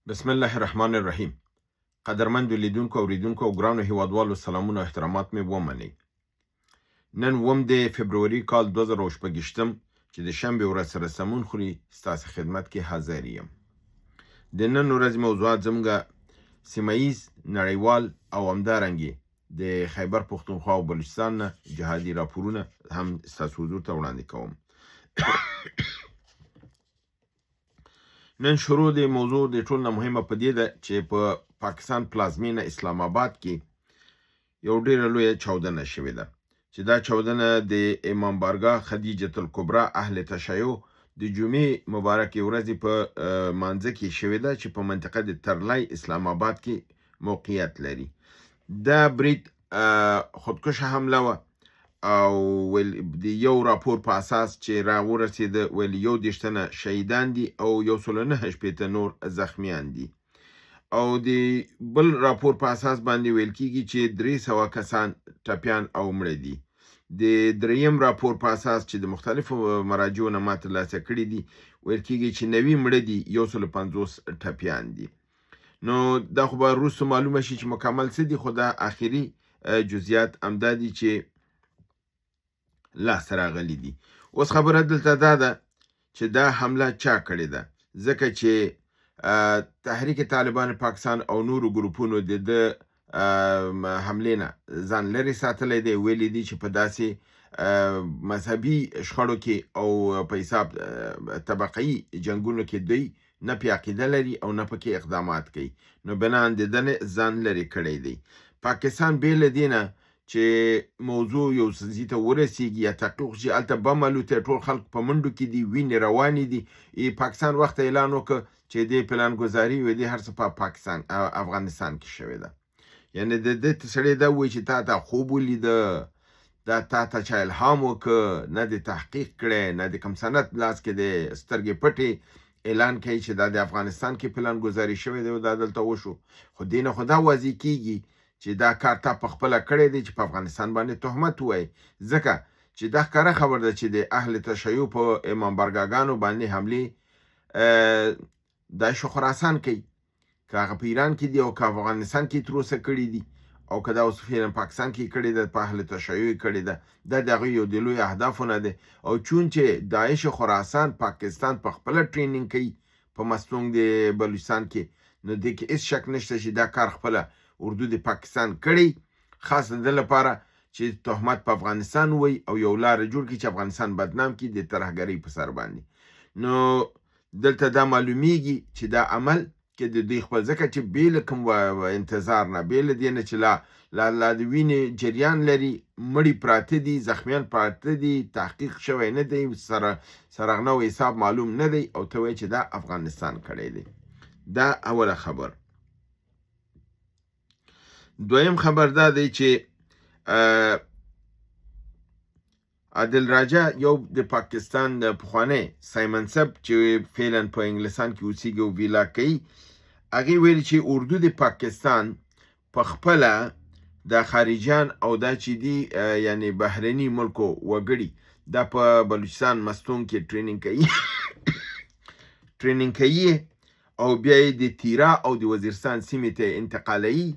بسم الله الرحمن الرحیم. قدرمندو لیدونکو، اوریدونکو او ګرانو هیوادوالو، سلامونه او احترامات مې ومنئ. نن 7 د فبروري کال 2026 چې د شنبې ورځ سره سمون خوري، ستاسو خدمت کې حاضر یم. د نن ورځې موضوعات زموږ سیمه ییز، نړیوال او همدارنګې د خیبر پښتونخوا او بلوچستان نه جهادي راپورونه هم ستاسو حضور ته وړاندې کوم. نن شروع د موضوع د ټول نه مهمه په دې ده چې په پاکستان پلازمینه اسلام آباد کې یو ډیره لویه چاودنه شوې ده، چې دا چاودنه د امام بارګاه خدیجة الکبرا اهل تشیع د جمعې مبارکې ورځې په مانځه کې شوې ده، چې په منطقه د ترلای اسلام آباد کې موقعیت لري. دا برید خودکشه حمله وه او د یو راپور په اساس چې را ورسېده، ویل 31 تنه شهیدان دي او 169 نور زخمیان دي، او د بل راپور په اساس باندې ویل کیږي چې 300 کسان ټپیان او مړه دي. د دریم راپور په اساس چې د مختلفو مراجعو نه ما ترلاسه کړي دي، ویل کیږي چې 90 مړه دي، 150 ټپیان دي. نو دا خو به وروسته معلومه شي چې مکمل څه دي، خو دا اخري جزئیات همدا دي چې لاسته راغلي دي. اوس خبره دلته دا ده چې دا حمله چا کړې ده، ځکه چې تحریک طالبان پاکستان او نورو ګروپونو د ده حملې نه ځان لرې ساتلی دی. ویلي دي چې په داسې مذهبي شخړو کې او په حساب طبقهيي جنګونو کې دوی نه پې عقیده لري او نه پکې اقدامات کوي، نو بناً د ده نه ځان لرې کړی دی. پاکستان بې له دې نه چې موضوع یو ځای ته ورسیږي یا تحقیق شي، هلته بم الوتی، ټول خلک په منډو کې دي، وینې روانې دي. پاکستان وخت اعلان وکړ چې دې پلان ګذاري و دې هر څه په پاکستان افغانستان کې شوې ده. یعنې د دې سړی دا وایي چې تا ته خوب ولیده، دا تا ته چا الهام وکړ، نه دې تحقیق کړی، نه دې کوم سند لاس کې دی، سترګې پټې اعلان کوي چې دا د افغانستان کې پلان ګذاري شوې دی او دا دلته وشو. خو دې نه خو دا واضح کیږي چې دا کار تا په خپله کړی دی چې په افغانستان باندې تهمت ووایي، ځکه چې دا ښکاره خبر ده چې د اهل تشیع په امام بارګاهګانو باندې حملې داعش خراسان کوي، که هغه په ایران کې دي او که افغانستان کې تر اوسه کړي دي، او که دا اوس فعلا پاکستان کې کړې ده، په اهل تشیع یې کړې ده. دا د هغوی یو د لوی اهدافو نه دی. او چون چې داعش خراسان پاکستان په خپله ټریننګ کوي په مستونګ د بلوچستان کې، نو دې کې هېڅ شک نشته چې دا کار خپله اردو د پاکستان کړی، خاص د ده لپاره چې تهمت په افغانستان وایي او یو لاره جوړ کړي چې افغانستان بدنام کړي د ترهګرۍ په سر باندې. نو دلته دا معلومیږي چې دا عمل کې د دوی خپل، ځکه چې بې له کوم انتظار نه، بې له دې نه چې لا لا لا د وینې جریان لري، مړي پراته دي، زخمیان پراته دي، تحقیق شوی نه دی، سرغنه او حساب معلوم نه دی، او ته وایې چې دا افغانستان کړی دی. دا اوله خبر. دویم خبر دا دی چې عادل راجا یو د پاکستان د پخوانی سایمنصب چې فعلا په انګلستان کې اوسیږي او ویلا کوي، هغې ویلي چې اردو د پاکستان په خپله د خارجیان او دا چې دي، یعنې بهرني ملکو وګړي دا په بلوچستان مستونګ کې ټریننګ کوي او بیا یې د تیرا او د وزیرستان سیمې ته انتقالوي،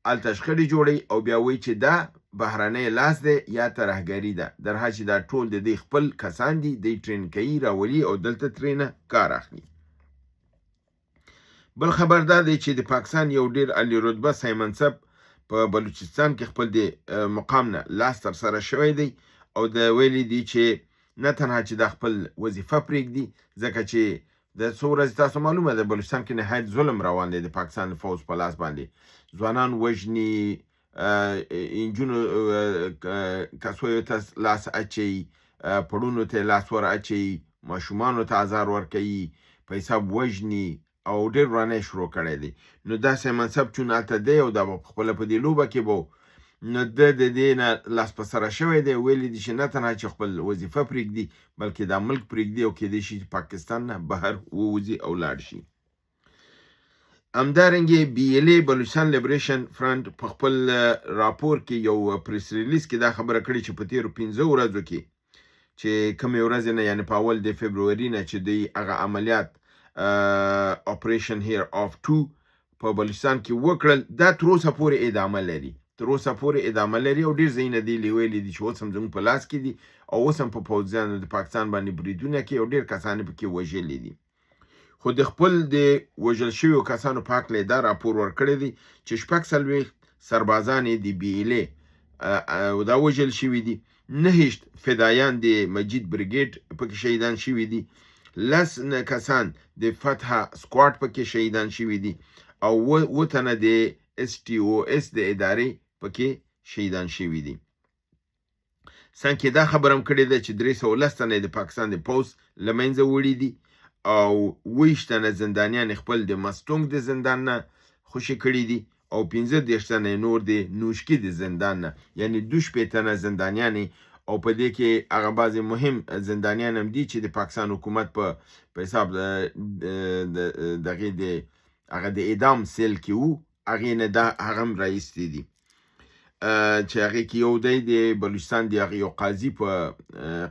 هلته شخړې جوړوي او بیا وایي چې دا بهرنی لاس دی یا ترهګري ده، در حال چې دا ټول د دوی خپل کسان دي، دوی ټرین کوي، راولي او دلته ترېنه کار اخلي. بل خبر دا دی چې د پاکستان یو ډېر عالي رتبه سایمنصب په بلوچستان کې خپل د مقام نه لاس ترسره شوی دی او د ویلي دي چې نه تنها چې دا خپل وظیفه پرېږدي، ځکه چې د څو ورځې تاسو معلومه ده بلوچستان کې نهایت ظلم روان دی د پاکستان فوځ په لاس باندې، ځوانان وژني، انجونو کسویو ته لاس اچوي، پړونو ته لاس ور اچوي، ماشومانو ته ازار ورکوي، په حساب وژني او ډېر ورانی شروع کړی دی. نو داسې منصب چون هلته دی او دا به خپله په دې لوبه کې به، نو ده د دې نه لاس په سره شوی دی. ویلي دي چې نه تنها چې خپل وظیفه پرېږدي، بلکې دا ملک پرېږدي او کېدای شي چې پاکستان نه بهر ووځي او لاړ شي. همدارنګه بي ایل ای بلوچستان لیبریشن فرنټ په خپل راپور کې یو پریس ریلیز کې دا خبره کړې چې په تېرو 5 ورځو کې چې کومې ورځې نه، یعنې په اول د فبروري نه چې دوی هغه عملیات اپریشن هیر آف 2 په بلوچستان کې وکړل، دا تر اوسه پورې ادامه لري، تر اوسه پورې ادامه لري. او ډېر ځایونه دې ویلي دي چې اوس هم زموږ په لاس کې دي او اوس هم په پوځیانو د پاکستان باندې بریدونه کوي او ډېر کسان یې پکې وژلي دي. خو د خپل د وژل شویو کسانو په هکله یې دا راپور ورکړی دی چې 46 سربازان یې د بي ایل ای دا وژل شوي دي، 29 فدایان د مجید بریګیډ پکې شهیدان شوي دي، 10 کسان د فتح سکواډ پکې شهیدان شوي دي او 7 تنه د اس ټي او اس د ادارې پکې شهیدان شوي دي. څنګه کې دا خبره هم کړې ده چې 310 تنه د پاکستان د پوځ له منځه وړي دي او 22 تنه زندانیان خپل د مستونګ د زندان نه خوشې کړي دي او 35 تنه نور د نوشکي د زندان نه، یعنی 62 تنه زندانیان. او په دې کې هغه بعضې مهم زندانیان هم دي چې د پاکستان حکومت په حساب دغې د هغه د اعدام سیل کې وو، هغې نه دا هغه هم راایستي دي، چې هغې کې یو دی د بلوچستان د هغې یو قاضي په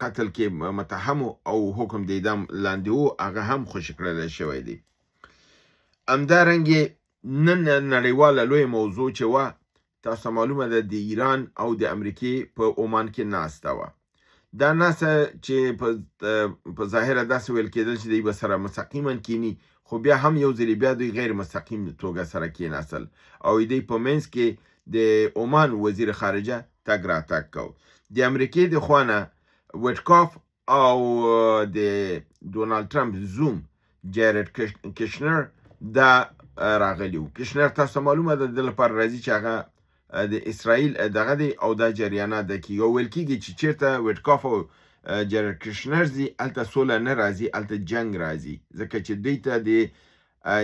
قتل کې متهم او حکم د اعدام لاندې و، هغه هم خوشې کړلی شوی دی. همدارنګې نن نړیواله لویه موضوع چې وه، تاسو ته معلومه ده، د ایران او د امریکې په عمان کې ناسته وه. دا ناسته چې په ظاهره داسې ویل کېدل چې دوی به سره مستقیما کینی، خو بیا هم یو ځلې بیا دوی غیر مستقیم توګه سره کیناستل او دوی په منځ کې د عمان وزیر خارجه تګ راتګ کو. د امریکې د خوا نه ویټکاف او د ډونالد ټرمپ زوم جیرډ کشنر دا راغلی وو. کشنر تاسو ته معلومه ده د لپاره راځي چې هغه د اسرائیل دغه دی او دا جریانات ده کېږي او ویل کېږي چې چېرته ویټکاف او جیرډ کشنر ځي هلته سوله نه راځي، هلته جنګ راځي، ځکه چې دوی ته د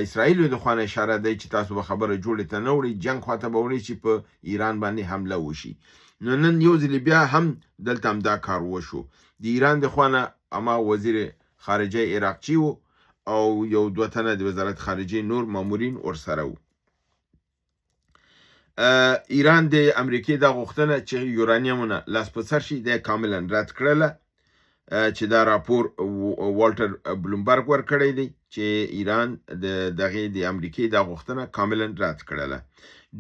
اسرائیلو د خوا نه اشاره دی چې تاسو به خبره جوړې ته نه وړئ، جنګ خواته به وړئ چې په ایران باندې حمله وشي. نو نن یو ځل بیا هم دلته همدا کار وشو. د ایران د خوا نه اما وزیر خارجه عراقچي و او یو دوه تنه د وزارت خارجه نور مامورین ورسره وو. ایران د امریکې دا غوښتنه چې یورانیمونه لاس په سر شي دا کاملا رد کړله، چې دا راپور والټر بلومبرګ ورکړی دی چې ایران د دغې د امریکې دا غوښتنه کاملا رد کړله.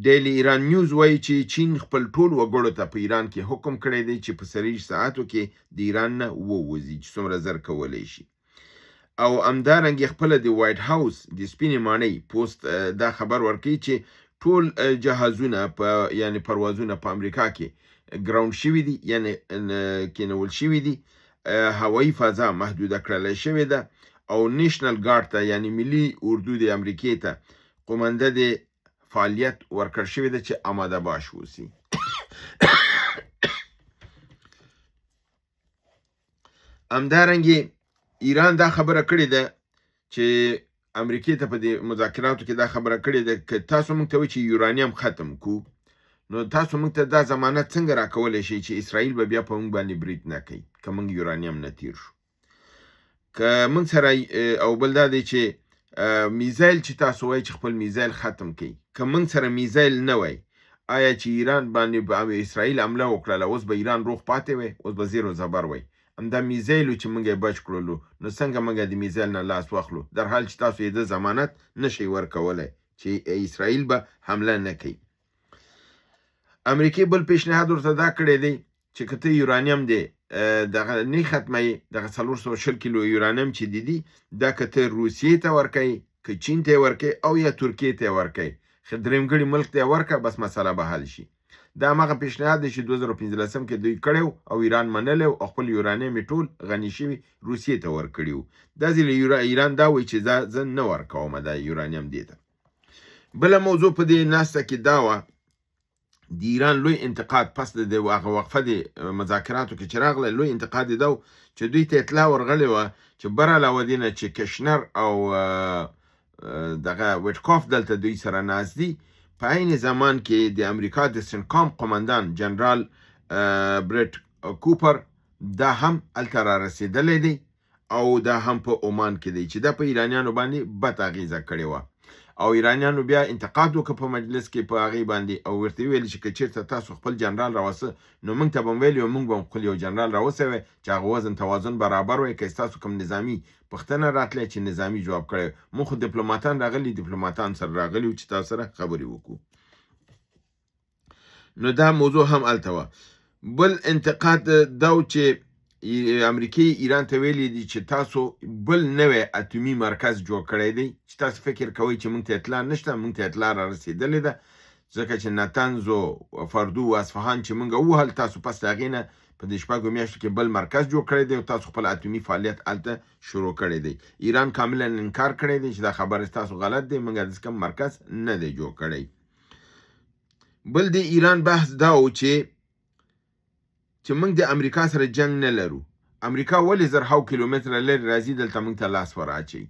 ډیلی ایران نیوز وایي چې چین خپل ټول وګړو ته په ایران کې حکم کړی دی چې په 24 ساعتو کې د ایران نه ووځي چې څومره زر کولی شي. او همدارنګه خپله د وایټ هاوس د سپینې ماڼۍ پوسټ دا خبر ورکوي چې ټول جهازونه په یعنی پروازونه په امریکا کې ګراوند شوي دي، یعنی کینول شوي دي، هوایي فضا محدوده کړل شوې ده او نېشنل ګارد ته یعنی ملي اردو د امریکې ته قومنده د فعالیت ورکړ شوې ده چې آماده باش اوسي. همدارنګه ایران دا خبره کړې ده چې امریکې ته په دې مذاکراتو کې دا خبره کړې ده که تاسو موږ ته وایئ چې یورانیم ختم کو، نو تاسو موږ ته دا ضمانت څنګه راکولی شئ چې اسرائیل به بیا په موږ باندې برید نه کوي که موږ یورانیم نه تیر شو؟ که موږ سره او بل دا دی چې میزایل چې تاسو وایئ چې خپل میزایل ختم کړئ، که موږ سره میزایل نه وای، آیا چې ایران باندې اسرائیل حمله وکړله اوس به ایران روغ پاتې وای؟ اوس به زیر و زبر وای. همدا میزایل چې موږ یې بچ کړلو، نو څنګه موږ د میزایل نه لاس واخلو؟ در حال چې تاسو یې د ضمانت نشئ ورکولی چې اسرائیل به حمله نه کوي. امریکې بل پیشنهاد ورته دا کړی دی چې که ته یورانیم دی دغه نه ختموي، دغه 420 کیلو یورانیم چې دي دا که ته روسیې ته ورکوي، که چین ته یې ورکوي او یا ترکیې ته یې ورکوي، درېیمګړي ملک ته یې ورکړه، بس مسله به حل شي. دا هماغه پیشنهاد دی چې 2015 کې دوی کړی او ایران منلی او خپل یورانیم یې ټول غني شوي روسیې ته ورکړي وو. دا ځل ایران دا وایي چې زه نه ورکوم دا یورانیم دې ته. بله موضوع په دې ناسته کې دا وه، د ایران لوی انتقاد پس د هغه وقفه د مذاکراتو کې چې راغلی، لوی انتقاد یې دا و چې دوی ته اطلاع ورغلې وه چې بر علاوه دې نه چې کشنر او دغه ویټکاف دلته دوی سره ناست دي، په عین زمان کې د امریکا د سنکام قومندان جنرال برټ کوپر دا هم هلته را رسېدلی دی او دا هم په عمان کې دی، چې دا په ایرانیانو باندې بد اغېزه کړې وه. او ایرانیانو بیا انتقاد وکړ په مجلس کې په هغې باندې او ورته ویل چې که چېرته تاسو خپل جنرال راوسه نو موږ ته به هم ویلي وای، موږ به هم خپل یو جنرال راوستی وای چې هغه وزن توازن برابر وای، که ستاسو کوم نظامي پوښتنه راتلی چې نظامي جواب کړی وای. موږ خو دیپلوماتان راغلي، دیپلوماتان سره راغلي وو چې تاسو سره خبرې وکړو. نو دا موضوع هم هلته وه. بل انتقاد دا و چې امریکې ایران ته ویلي دي چې تاسو بل نوی اتومي مرکز جوړ کړی دی چې تاسو فکر کوئ چې موږ ته اطلاع نشته، موږ ته اطلاع را رسېدلې ده، ځکه چې نتنز او فردو او اصفهان چې موږ ووهل، تاسو پس د هغې نه په دې شپږو میاشتو کې بل مرکز جوړ کړی دی او تاسو خپل اتومي فعالیت هلته شروع کړی دی. ایران کاملا انکار کړی دی چې دا خبره ستاسو غلط دی، موږ داسې کوم مرکز نه دی جوړ کړی. بل د ایران بحث دا و چې موږ د امریکا سره جنګ نه لرو، امریکا ولې زرهاو کیلومتره لرې راځي دلته موږ ته لاس وراچوي؟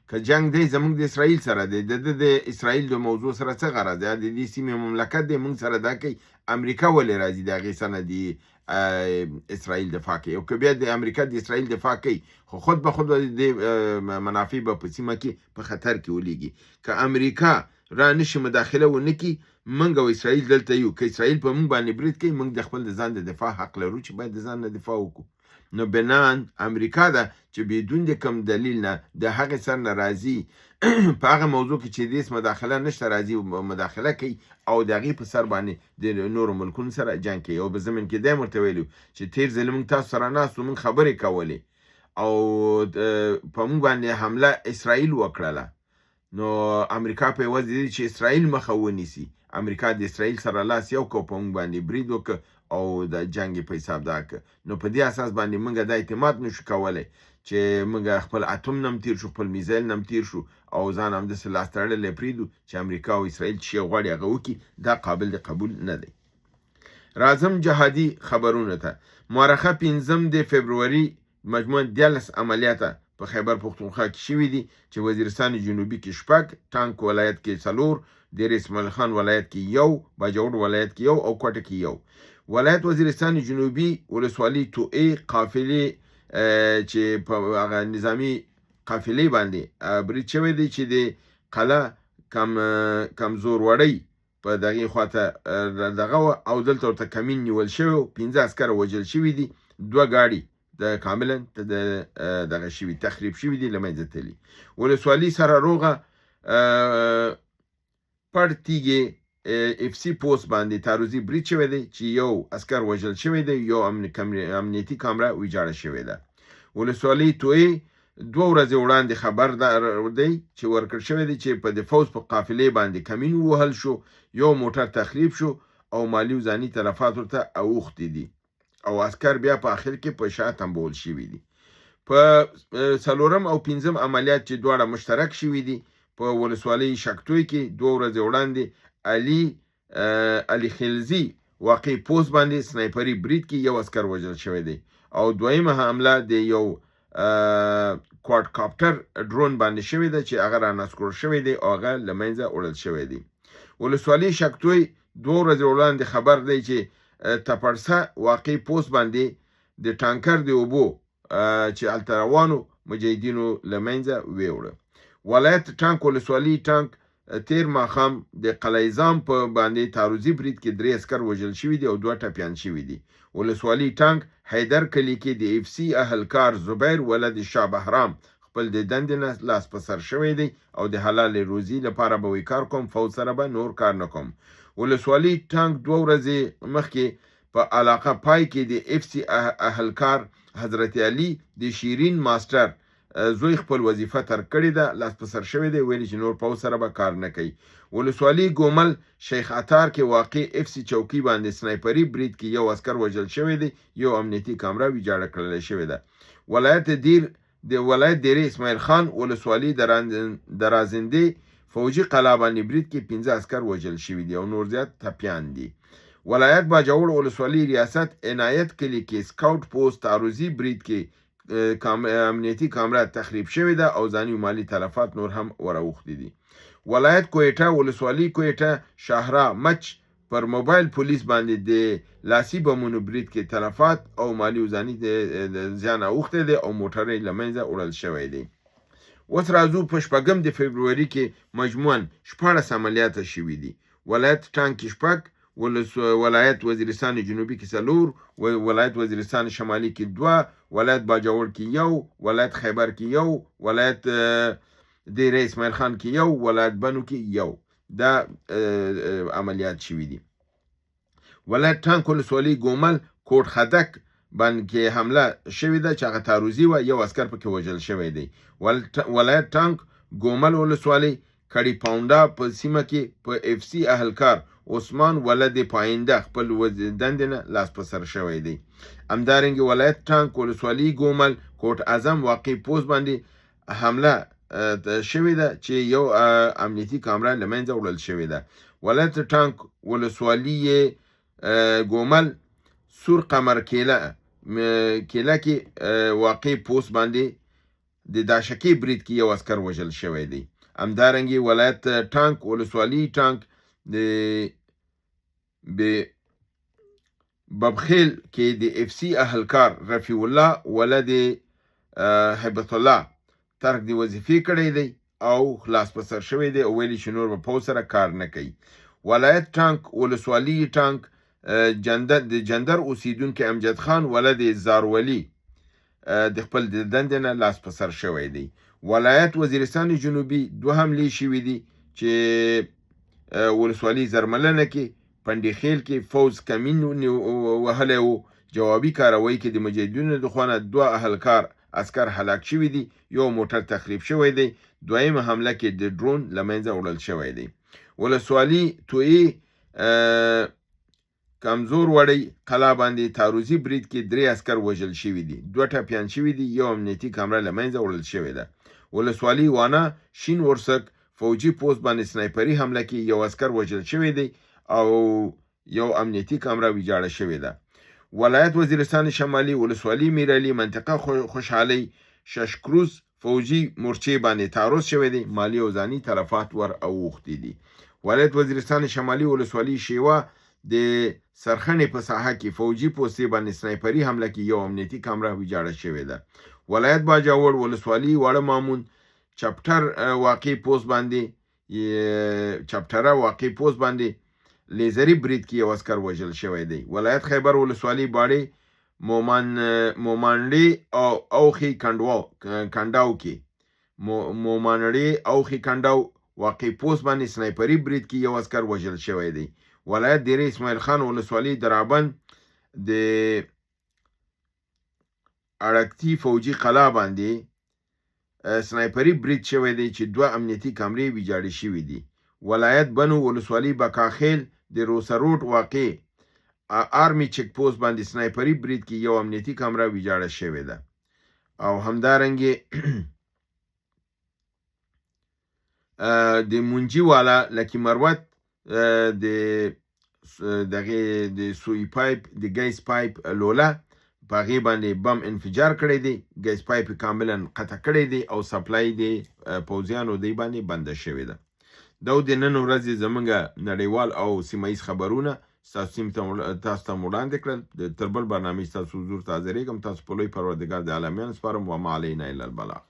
که جنګ دی زموږ د اسرائیل سره دی، د ده د اسرائیل د موضوع سره څه غرض دی؟ د دې سیمې مملکت دی، موږ سره دا کوي، امریکا ولې راځي د هغې سره د اسرائیل دفاع کوي؟ او که بیا د امریکا د اسرائیل دفاع کوي خو خود به خود د منافع به په سیمه کې په خطر کې ولیږي. که امریکا را نشي مداخله ونه کړي، موږ او اسرائیل دلته یو، که اسرائیل په موږ باندې برید کوي موږ د خپل د ځان د دفاع حق لرو چې باید د ځان نه دفاع وکړو. نو بنان امریکا ده چې بدون د کوم دلیل نه د هغې سر نه راځي په هغه موضوع کې چې دې مداخله نشته راځي مداخله کوي او د هغې په سر باندې د نورو ملکونو سره جنګ کوي. او په ضمن کې دی ورته ویلي چې تېر ځل موږ تاسو سره ناست وو، موږ خبرې کولې او په موږ باندې حمله اسرائیل وکړله، نو امریکا په عوض دې چې اسرائیل مخه ونیسي، امریکا د اسرائیل سره لاس یو کړ، په موږ باندې برید وکړ او د جنګ په حساب دا کړ. نو په دې اساس باندې موږ دا اعتماد نشو کولی چې موږ خپل اتوم نم تیر شو، خپل میزایل نم تیر شو او ځان همداسې لاس تړلی پرېږدو چې امریکا او اسرائیل چې غواړي هغه وکړي، دا قابل د قبول نه دی. راځم جهادي خبرونو ته. مورخه 5 د فبروري مجموعاً 13 عملیاته په خیبر پښتونخوا کې شوي دي چې وزیرستان جنوبي کې 6، ټانک ولایت کې 4، ډېر اسماعیل خان ولایت کې 1، باجوړ ولایت کې 1 او کوټه کې 1. ولایت وزیرستان جنوبي ولسوالي توئې قافلې چې په هغه نظامي قافلې باندې برید شوی دی چې د قلعه کمزور وړۍ په دغې خواته دغه وه او دلته ورته کمین نیول شوی و، 5 عسکر وژل شوي دي، 2 ګاډي د کاملا دغه شوي تخریب شوي دي، له منځه تللي. ولسوالي سره روغه پړ تیږې اف سي پوسټ باندې تعرضي برید شوی دی چې یو عسکر وژل شوی دی، یو امنیتي کامره ویجاړه شوې ده. ولسوالي توئې 2 ورځې وړاندې خبر دی چې ورکړ شوی دی چې په د فوځ په قافلې باندې کمین ووهل شو، یو موټر تخریب شو او مالي او ځاني تلفات ورته اوښتي دي او عسکر بیا په اخر کې په شا تمبول شوي دي. په 4 او 5 عملیات چې دواړه مشترک شوي دي په ولسوالۍ شکتوی کې 2 ورځې وړاندې علي خلزي واقع پوسټ باندې سنایپري برید کې یو عسکر وژل شوی دی او دویمه حمله د یو کوارډ کاپټر ډرون باندې شوې ده چې هغه رانسکور شوی دی او هغه له منځه وړل شوی دی. ولسوالۍ شکتوی 2 ورځې وړاندې خبر دی چې تپړسه واقع پوسټ باندې د ټانکر د اوبو چې هلته روانو مجاهدینو له منځه ویوړه. ولایت ټانک ولسوالي ټانک تیر ماښام د قلعه په باندې تعرضي برید کې 3 عسکر وژل شوي دي او 2 ټپیان شوي دي. ولسوالي ټانک حیدر کلي کې د اف سي اهلکار زبیر ولد شاه بهرام خپل د دندې نه لاس په سر شوی دی او د حلالې روزي لپاره به وی کار کوم، فوځ سره به نور کار نه کوم. ولسوالي ټانک 2 ورځې مخکې په علاقه پای کې د اف سي اهلکار حضرت علي د شیرین ماسټر زوی خپل وظیفه ترک کړې ده، لاس په سر شوی دی، ویلي چې نور پوځ سره به کار نه کوي. ولسوالي ګومل شیخ عطار کې واقع اف سي چوکۍ باندې سنایپري برید کې یو عسکر وژل شوی دی، یو امنیتي کامره ویجاړه کړل شوې ده. ولایت دیر د ولایت دیرې اسماعیل خان ولسوالي درازندې فوجي قلا باندې برید کې 5 عسکر وژل شوي دي او نور زیات ټپیان دي. ولایت باجوړ ولسوالي ریاست عنایت کلي کې سکاوټ پوسټ تعرضي برید کې امنیتي کامره تخریب شوې ده او ځاني مالي تلفات نور هم وراوښتي دي. ولایت کویټه ولسوالي کویټه شاهرا مچ پر موبایل پولیس باندې د لاسي بمونو برید کې تلفات او مالي او ځاني زیان اوښتی دی او موټر یې له منځه وړل شوی دی. اوس راځو په شپږم د فبروري کې مجموعاً 16 عملیات شوي دي. ولایت ټانک کې شپږ، ولایت وزیرستان جنوبي کې څلور، ولایت وزیرستان شمالي کې دوه، ولایت باجوړ کې یو، ولایت خیبر کې یو، ولایت دیره اسماعیل خان کې یو، ولایت بنو کې یو. دا عملیات شوي دي. ولایت ټانک ولسوالي ګومل کوټ خدک باندې کې حمله شوې ده چې هغه تعرضي وه، یو عسکر پکې وژل شوی دی. ولایت ټانک ګومل ولسوالۍ کړي پاونډا په سیمه کې په اف سي اهلکار عثمان ولد پاینده خپل دندې نه لاس په سر شوی دی. همدارنګه ولایت ټانک ولسوالي ګومل کوټ اعظم واقع پوست باندې حمله شوې ده چې یو امنیتي کامره له منځه وړل شوې ده. ولایت ټانک ولسوالي ګومل سور قمر کیله کیله کې واقع پوست باندې د داشکې برید کې یو عسکر وژل شوی دی. همدارنګه ولایت ټانک ولسوالي ټانک د ببخیل کې د اف سي اهلکار رفیع الله ولد هبت الله ترک د وظیفې کړی دی او خلاص په سر شوی دی او ویلي چې نور به پوځ سره کار نه کوي. ولایت ټانک ولسوالي ټانک جندر د جندر اوسیدونکي امجد خان ولد زارولي د خپل د دندې نه لاس په سر شوی دی. ولایت وزیرستان جنوبي دوه حملې شوې دي چې ولسوالي زرملنه کې پنډي خیل کې فوځ کمین وهلی و. جوابي کاروایی کې د مجاهدینو د خوا نه دوه اهلکار عسکر هلاک شوي دي، یو موټر تخریب شوی دی. دویمه حمله کې د ډرون له منځه وړل شوی دی. ولسوالي تویې کمزور وړۍ قلا باندې تعرضي برید کې درې عسکر وژل شوي دي، دوه ټپیان شوي دي، یو امنیتي کامره له منځه وړل شوې ده. ولسوالي وانا شین ورسک فوجي پوست باندې سنایپري حمله کې یو عسکر وژل شوی دی او یو امنیتي کامره ویجاړه شوې ده. ولایت وزیرستان شمالي ولسوالي میرعلي منطقه خوشحالۍ ششکروز فوجي مورچې باندې تعرض شوی دی، مالي او ځاني تلفات ور اوښتي دي. ولایت وزیرستان شمالي ولسوالي شیوا د سرخنې په ساحه کې فوجي پوستې باندې سنایپري حمله کې یو امنیتي کامره ویجاړه شوې ده. ولایت باجوړ ولسوالي واړه مامون چپټر واقع پوست باندې چپټره واقع پوست باندې لیزري برید کې یو عسکر وژل شوی دی. ولایت خیبر ولسوالي باړې مومانړې او اوخي کنډاو کې مومانړې اوخي کنډاو واقع پوست باندې سنایپري برید کې یو عسکر وژل شوی دی. ولایت دیرې اسماعیل خان ولسوالي درابند د اړکتي فوجي قلا باندې سنایپري برید شوی دی چې دوه امنیتي کمرې ویجاړې شوې دي. ولایت بنو ولسوالي بکاخیل د روسروټ واقع آرمي چک پوسټ باندې سنایپري برید کې یو امنیتي کمره ویجاړه شوې ده. او همدارنګه د مونجي والا لکي مروت د دغه د سوی پایپ د ګیس پایپ لوله په هغې باندې بم انفجار کړی دی، ګیس پایپ کاملا قطع کړی دی او سپلای دی پوځیانو دی باندې بنده شوې ده. دا د نن ورځې زمونږ نړیوال او سیمه ییز خبرونه ستاسو سیمې ته تاسو ته مو وړاندې کړل. د تر بل برنامې ستاسو حضور ته حاضرېږم. تاسو په لوی پروردګار د عالمیانو سپارم. وما علینا الا البلاغ.